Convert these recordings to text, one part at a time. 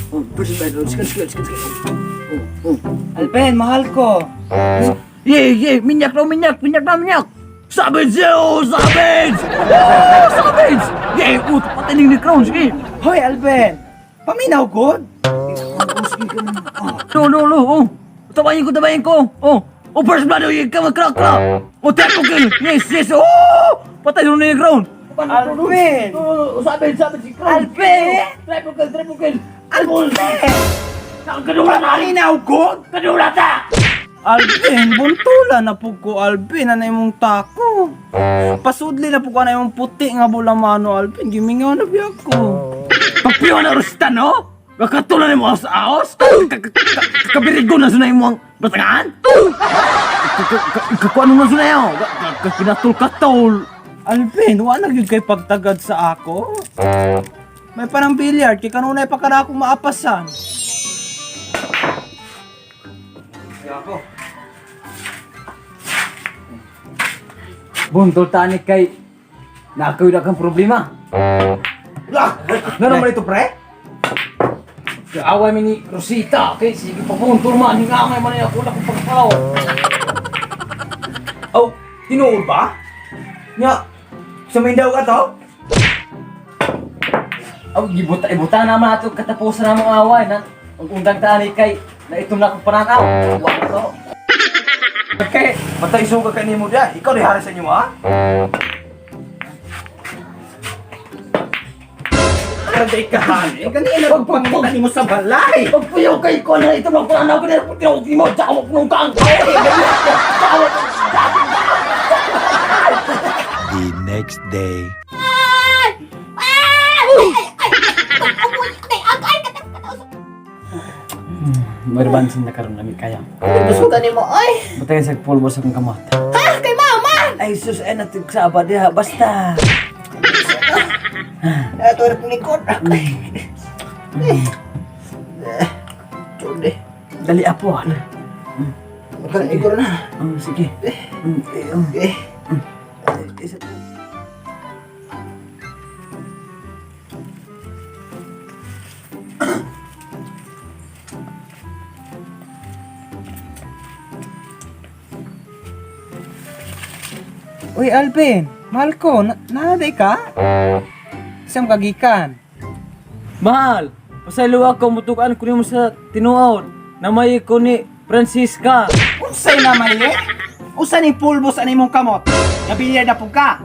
Oh, first blood. Oh, skill, skill, skill, skill. Oh, oh. Alben, mahal ko. Yeah, yeah, minyak na, minyak, minyak na, minyak. Savage, yo, savage! Oh, savage! Yeah, oh, patinig ni Crown, sige. Hoy, Alben. Paminaw god. No, no, no, oh. Tabayin ko, tabayin ko. Oh, oh, first blood, oh, yeah, come on, crack, crack. Oh, triple kill. Yes, yes, oh! Patay na ni Crown. Alvin! Oh, savage, savage, si Crown. Alvin! Triple kill, triple kill. Alben! Kadula na! Paminaw god. Kadula ta! Alvin, buntula na po ko, Alvin. Ano imong tako? Pasudli na po ko na imong puti nga bulamano, Alvin. Gimingaw na biya ko. Pagpiwa na rusta, no? Kakatula na mo sa aos? Kabirigo na sunay mo ang batangan? Kakuano na sunay mo? Kinatol-katol. Alvin, wala na gyud kay pagtagad sa ako. May parang billiard, kay kanunay pa kada akong maapasan. Buntol tani kay nakaw na kang problema. Lah! Ano man ito, pre? Kaaway mi ni Rosita, kay sige pa buntol man, hingangay man ako na kong pagpalaw. Oh, tinuod ba? Nya, sumindaw ka to? Aw, gibuta ibuta naman ato katapusan na mong away na. Ang undang tani kay naitom na akong pananaw. Wa to. Okay, patay suga ka nimo da. Ikaw di hari sa inyo, ha? Kada ka hani. Kanina pagpangita nimo sa balay. Pagpuyo kay ko na ito ng pananaw ko na tinawag mo, tsaka mo punong kang. The next day. Mayroon na karon nami kaya. Gusto nimo oy. Butay sa pulbo sa kong kamot. Ha, kay mama. Ay sus, ay natigsaba diha basta. Ato ra likod. Tude. Dali apo. Kana igor na. Sige. Eh. Uy, Alvin, mahal ko, na nanaday ka? Isang kagikan. Mahal, pasaylo ako mutukan ko nimo sa tinuod. Namay ko ni Francisca. Unsay na may eh? Usa ni pulbos ani imong kamot? Nabilyar na pug ka.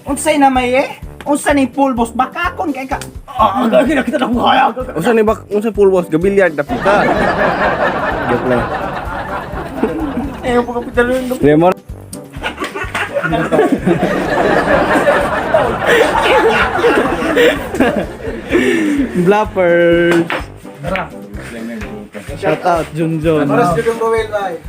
Unsay na may eh? Unsa ni pulbos bakakon kay ka? Ah, gagawin kita na kaya. Unsa ni bak unsa pool boss gabilyard na puta. Joke lang. Eh, pagkapital yung Lemon. Bloppers. Shout out Junjun. Oras jud ang bawel bay.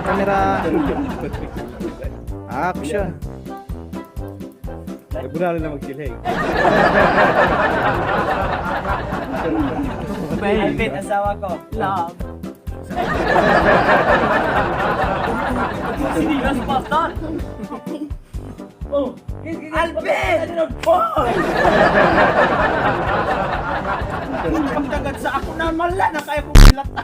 Camera. Action. Bunalo na magsilhig. Alvin, asawa ko. Love. Sinilas bastard. Oh, Alvin! Boy! Pagtagad sa ako na mala na kaya kong ilata.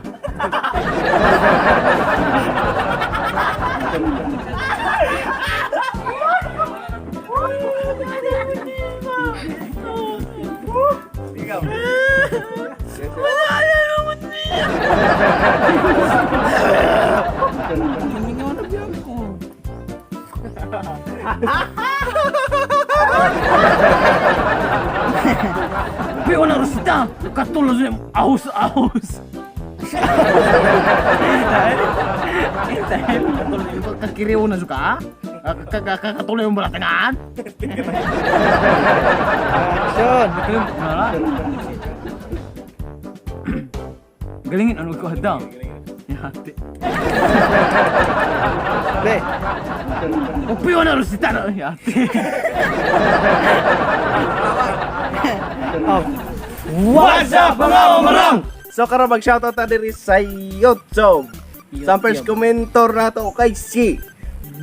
Piwa na Rosita. Katulad sa ahos ahos. Kakiriw na suka? Kakatuloy yung balatangan? Action. Galingin ano ko hadang. Ate. Be. Upiyo na rin si Tano. Ay, ate. What's up, mga umarang? So karon mag-shoutout ta diri sa YouTube. Sa first commentor nato kay si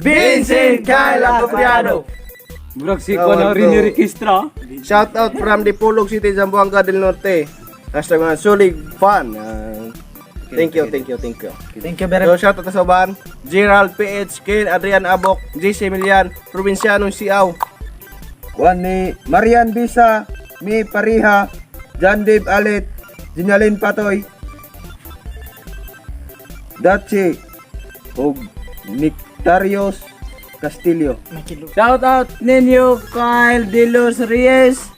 Vincent Kyle Acopiado. Murag si Kuan ang rinirikistra. Shoutout from Dipolog City, Zamboanga del Norte. #SuligFan. Thank you, thank you, thank you. Thank you very So shoutout sa uban, Gerald PH, Ken Adrian Abok, JC Milian, Provinciano Siaw. Kuan ni Marian Bisa, Mi Pariha, John Dave Alit, Jinalin Patoy, Dachi, ug Nectarios Castillo. Shout out ninyo Kyle De Los Reyes,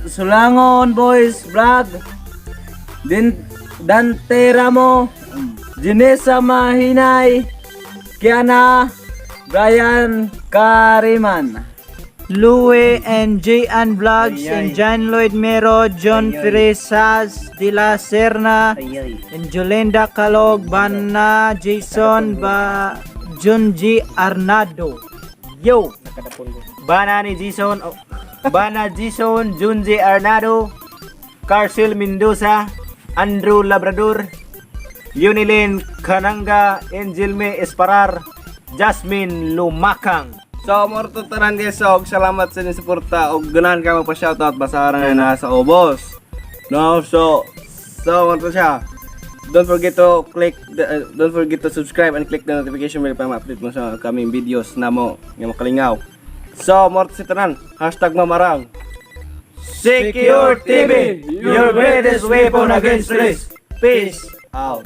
Sulangon Boys Vlog, Din Dante Ramo, Janessa Mahinay, Kiana, Brian Kariman. Louie and J.N. Vlogs and John Lloyd Mero, John Ferezas de la Serna, and Jolenda Calog, Bana, Jason, Ba, John G. Arnado. Yo! Bana ni Jason, oh, Bana Jason, Junji Arnado, Carcel Mendoza, Andrew Labrador, Unilin Kananga, Angel May Esparar, Jasmine Lumakang. So, morto tanan guys, so, salamat sa inyong suporta og ganahan ka magpa-shoutout basta na nasa ubos. No, so morto siya. Don't forget to subscribe and click the notification bell para ma-update mo sa kaming videos namo nga makalingaw. So, morto si tanan. #Mamarang. Secure TV, your greatest weapon against risk. Peace out.